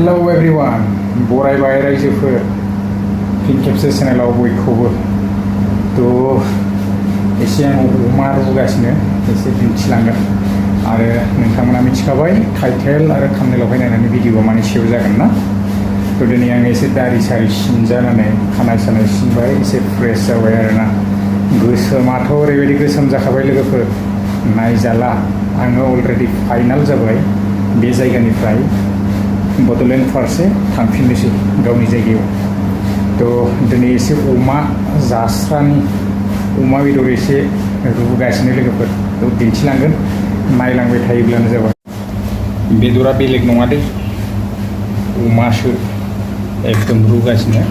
hello everyone बरायबाय रायजोफोर फिन खेबसे चेनेलाव बयखौबो एसे आं अमा रुगासिनो एसे दिन्थिलांगोन आरो नोंथांमोना मिथिखाबाय टाइटेल आरो थाम्बनेलावहाय नायनानै भिडिअआ मानि सायाव जागोन ना दिनै आं एसे दारि सारि सिनजानानै खानाय सानाय सिनबाय एसे फ्रेश जाबाय आरोना गोसोमाथ' ओरैबायदि गोसोम जाखाबाय लोगोफोर नायजाला आङो अलरेडि फाइनाल जाबाय बे जायगानिफ्राय बड'लेण्ड फारसे थांफिननोसै गावनि जायगायाव दिनै एसे अमा जास्रानि अमा बेदर एसे रुगासिनो लोगोफोर दिन्थिलांगोन नायलांबाय थायोब्लानो जाबाय बेदरा बेलेग नङा दे अमासो एकदम रुगासिनो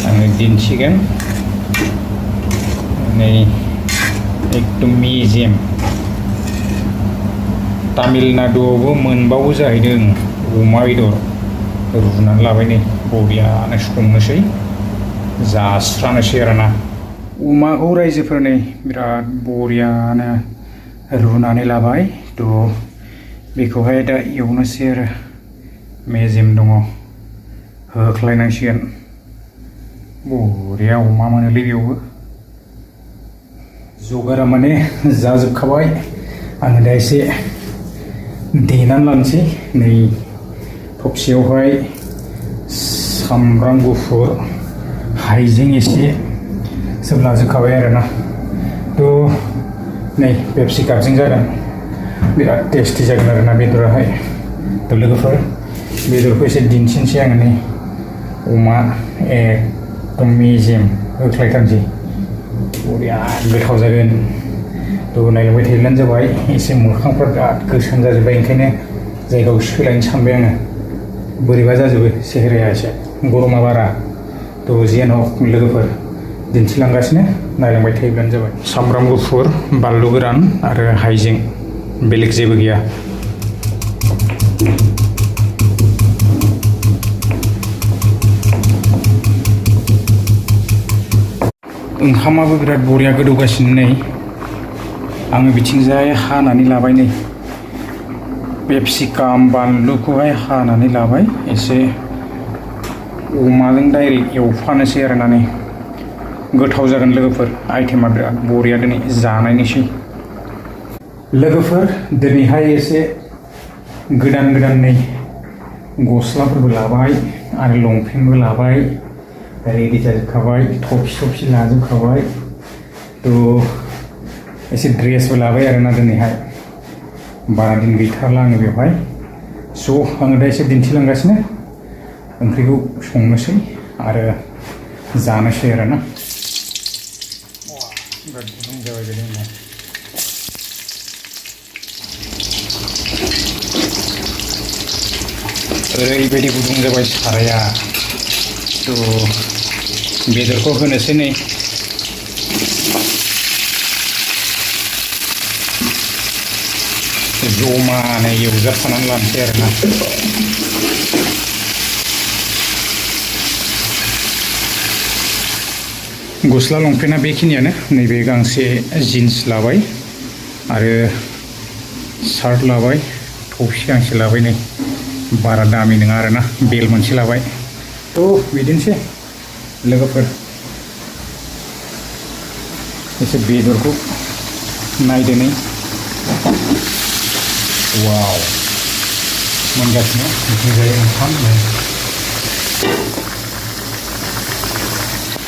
आङो दिन्थिगोन नै एकदम मेजेम तामिलनाडुआवबो मोनबावो जाहैदों अमा बेदर रुनानै लाबाय नै बरियानो संनोसै जास्रानोसै आरोना अमाखौ रायजोफोरनि बिराद बरियानो रुनानै लाबाय बेखौहाय दा एवनोसै आरो मेजेम दङ होख्लायनांसिगोन बरिया अमा मोनोलै बेयावबो जगारा माने जाजोबखाबाय आङो दा एसे देनानै लानोसै नै थबसेयावहाय सामब्राम गुफुर हाइजें एसे सोब लाजोबखाबाय आरोना नै पेप्सि कापजों जागोन बिराद टेस्टि जागोन आरोना बेदराहाय लोगोफोर बेदरखौ एसे दिन्थिनोसै आङो नै अमा एकदम मेजेम होख्लायथारनोसै बरिया गोथाव जागोन नायलांबाय थायोब्लानो जाबाय एसे मोखांफ्रा बिराद गोसोम जाजोब्बाय ओंखायनो जायगायाव सोलायनो सानबाय आङो बोरैबा जाजोबो सेहेराया एसे गरमा बारा जियानो हक लोगोफोर दिन्थिलांगासिनो नायलांबाय थायोब्लानो जाबाय सामब्राम गुफुर बानलु गोरान आरो हाइजें बेलेग जेबो गैया ओंखामाबो बिराद बरिया गोदौगासिनो नै आङो बिथिंजाय हानानै लाबाय नै पेप्सिकाम बानलुखौहाय हानानै लाबाय एसे अमाजों डाइरेक्ट एवफानोसै आरोना नै गोथाव जागोन लोगोफोर आइटेमा बिराद बरिया दिनै जानायनिसै लोगोफोर दिनैहाय एसे गोदान नै गस्लाफोरबो लाबाय आरो लंपेन्टबो लाबाय रेडि जाजोबखाबाय थफि लाजोबखाबाय एसे ड्रेसबो लाबाय आरोना दिनैहाय बारा दिन गैथारला आङो बेवहाय आङो दा एसे दिन्थिलांगासिनो ओंख्रिखौ संनोसै आरो जानोसै आरोना बिराद गुदुं जाबाय बेनि उनाव ओरैबायदि गुदुं जाबाय साराया बेदरखौ होनोसै नै जमानो एवजाबफानानै लानोसै आरोना गस्ला लंपेन्टआ बेखिनियानो नैबे गांसे जिन्स लाबाय आरो शार्ट लाबाय थफि गांसे लाबाय नै बारा दामि नङा आरोना बेल मोनसे लाबाय बिदिनोसै लोगोफोर एसे बेदरखौ नायदो नै वाव मोनगासिनो ओंख्रिजाय ओंखाम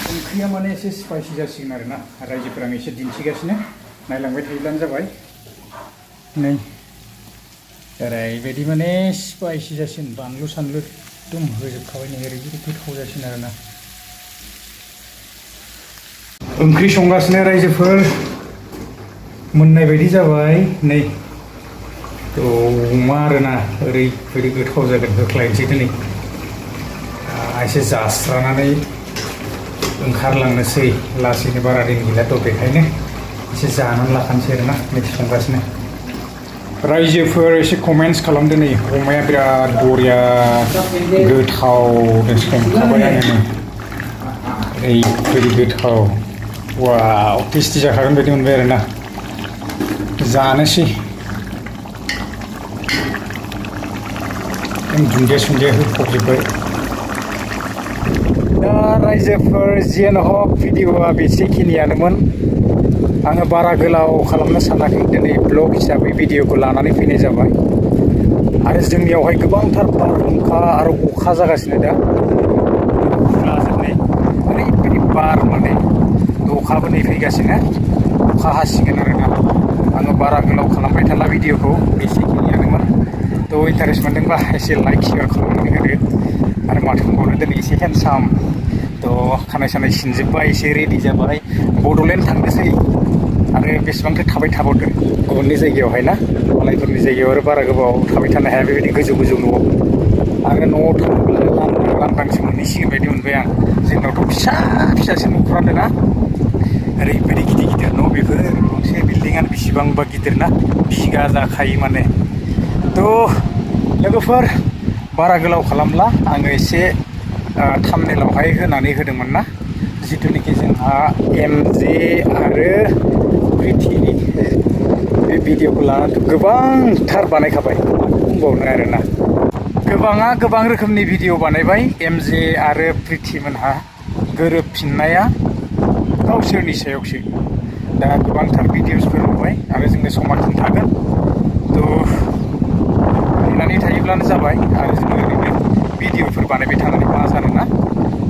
ओंख्रिया माने एसे स्पाइसि जासिगोन आरोना रायजोफोरा आं एसे दिन्थिगासिनो नायलांबाय थायोब्लानो जाबाय नै ओरैबायदि माने स्पाइसि जासिगोन बानलु सानलु एकदम होजोबखाबाय नै ओरैबायदि गोथाव जासिगोन आरोना ओंख्रि संगासिनो रायजोफोर मोननाय बायदि जाबाय नै अमा आरोना ओरैबायदि गोथाव जागोन होख्लायनोसै दिनै एसे जास्रानानै ओंखारलांनोसै लासैनो बारा दिन गैला बेखायनो एसे जानानै लाखानोसै आरोना नै संगासिनो रायजोफोर एसे कमेन्ट्स खालामदो नै अमाया बिराद बरिया गोथावनो संखाबाय आङो नै ओरैबायदि गोथाव वाव टेस्टि जाखागोन बायदि मोनबाय आरोना जानोसै दुन्दिया सुन्दिया होफबजोब्बाय दा रायजोफोर जियानो हक भिडिअआ बेसेखिनियानोमोन आङो बारा गोलाव खालामनो सानाखै दिनै ब्लग हिसाबै भिडिअखौ लानानै फैनाय जाबाय आरो जोंनियावहाय गोबांथार बारहुंखा आरो अखा जागासिनो दा लाजोबनाय ओरैबायदि बार माने अखाबो नै फैगासिनो अखा हासिगोन आरोना आङो बारा गोलाव खालामबाय थाला भिडिअखौ बेसेखिनियानोमोन थ' इन्टारेस्ट मोनदोंबा एसे लाइक शेयार खालामनानै होदो आरो माथो बुंबावनो दिनै एसे हेन्डसाम थ' खानाय सानाय सिनजोब्बाय एसे रेडि जाबाय बड'लेण्ड थांनोसै आरो बेसेबांथो थाबाय थाबावदो गुबुननि जायगायावहाय ना मालायफोरनि जायगायाव आरो बारा गोबाव थाबाय थानो हाया बेबायदि गोजौ गोजौ न'आव आरो न'आव थाङोब्ला लांदांसो मोनहैसिगोन बायदि मोनबाय आं जोंनावथ' फिसा फिसासो न'फ्रानो ना ओरैबायदि गिदिर गिदिर न' बेफोर गंसे बिल्डिङानो बेसेबांबा गिदिर ना बिगा जाखायो माने थ' लोगोफोर बारा गोलाव खालामला आङो एसे थाम्बनेइलावहाय होनानै होदोंमोन ना जिथुनिखि जोंहा एमजे आरो प्रिथिनि बे भिडिअखौ लानानै गोबांथार बानायखाबाय माथो बुंबावनो आरोना गोबाङा गोबां रोखोमनि भिडिअ बानायबाय एमजे आरो प्रिथिमोनहा गोरोबफिननाया गावसोरनि सायावसो दा गोबांथार भिडिअसफोर नुबाय आरो जोंनो समा खिन्थागोन थ' नेनानै थायोब्लानो जाबाय आरो जोङो ओरैनो भिडिअफोर बानायबाय थानानै मा जानोना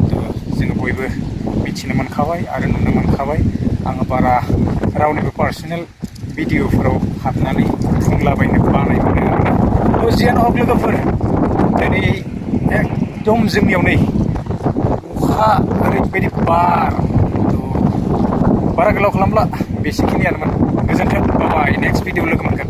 थ' जोङो बयबो मिथिनो मोनखाबाय आरो नुनो मोनखाबाय आङो बारा रावनिबो पार्सनेल भिडिअफोराव हाबनानै बुंलाबायनो बानाय मोनो आरोना थ' जियानो हक लोगोफोर दिनै एकदम जोंनियाव नै अखा ओरैबायदि बार थ' बारा गोलाव खालामला बेसेखिनियानोमोन गोजोन्थों बाय नेक्स्ट भिडिअ लोगो मोनगोन